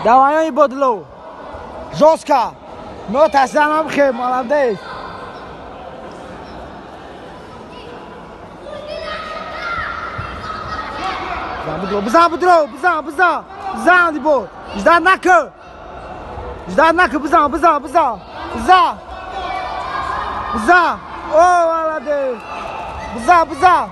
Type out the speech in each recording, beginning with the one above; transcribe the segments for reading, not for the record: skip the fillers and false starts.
Давай, Бодло. Жестко. Но тасанам хе, молодец. Бизан будро, бизан, бизан. Бизан дибо. Ждан наку. Ждан наку, бизан, бизан, бизан. Бизан. Бизан. О, молодец. Бизан, бизан.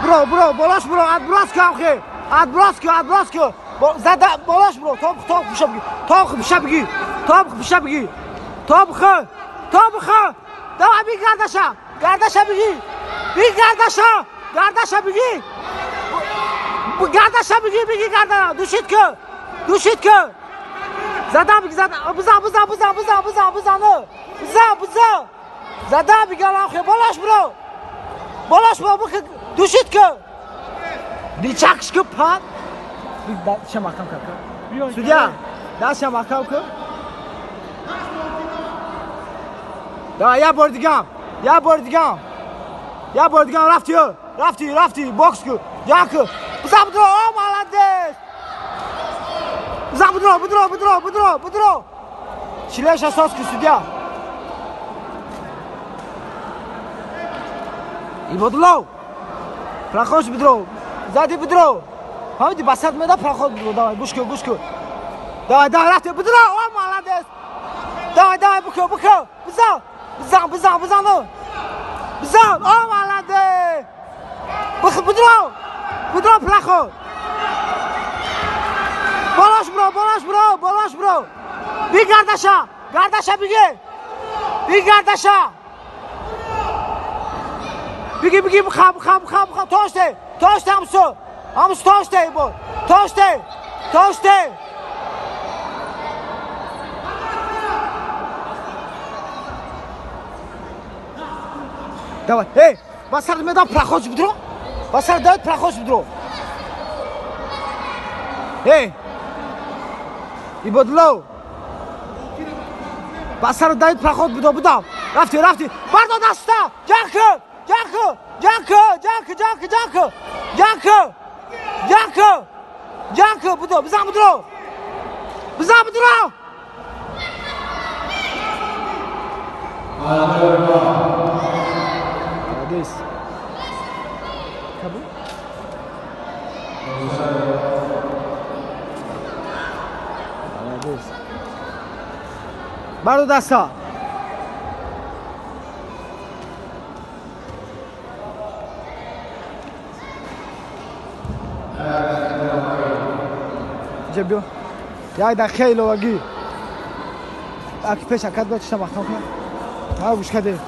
Бро, бро, болаш бро, отброс кам хе. Отброс ку, отброс ку. Зада, болаш бро, топ, топ, пиша бги. Топ, пиша бги. Топ, пиша бги. Топ, х. Топ, х. Давай, би гардаша. Гардаша бги. Би гардаша. Гардаша бги. Гардаша бги, бги гардана. Душит ку. Душит ку. Зада бги, зада. Бизан, бизан, бизан, бизан, бизан, бизан. Бизан, бизан. Зада бги, алам хе. Болаш бро. Болаш бро, бх. Душит ку. Бичакш ку пат. Дастша маҳкам кар. Судья, дастша маҳкам кун. Давай, я бор дигам. Я бор дигам. Я бор дигам, рафти, рафти, рафти, бокс ку. Як ку. Бизан будро, о, молодец. Бизан будро, будро, будро, будро, будро. Чилеша сос ку, судья. Ибодулло. Проход будро. Сзади будро. Фаҳмиди, ба сад меда проход будро. Давай, гӯш кун, гӯш кун. Давай, давай, рафти, будро, о, молодец. Давай, давай, бухо, бухо. Бизан, бизан, бизан, бизан. Бизан, о, молодец. Бухо, будро. Будро, проход. Болаш бро, болаш бро, болаш бро. Би гардаша, гардаша биги. Би гардаша. Биги, биги, бухо, бухо, бухо, бухо. Тоште, тоште, ҳамсу. Ҳамсу тоште, бо. Тоште, тоште. Давай, эй, басар медам проход будро. Басар дай проход будро. Эй, Ибодло. Басар дай проход будро, будам. Рафти, рафти. Бардо даста. Ҷанг, ҷанг, ҷанг, ҷанг, ҷанг, ҷанг. Ҷанг. Ҷанг. Ҷанг будро, бизан будро. Бизан будро. Молодец. Кабу? Молодец. Бардо даста. Биё. Як дақиқа иловагӣ. Аки пеш акад бояд чиша маҳкам кунам. Ҳа, гӯш каде.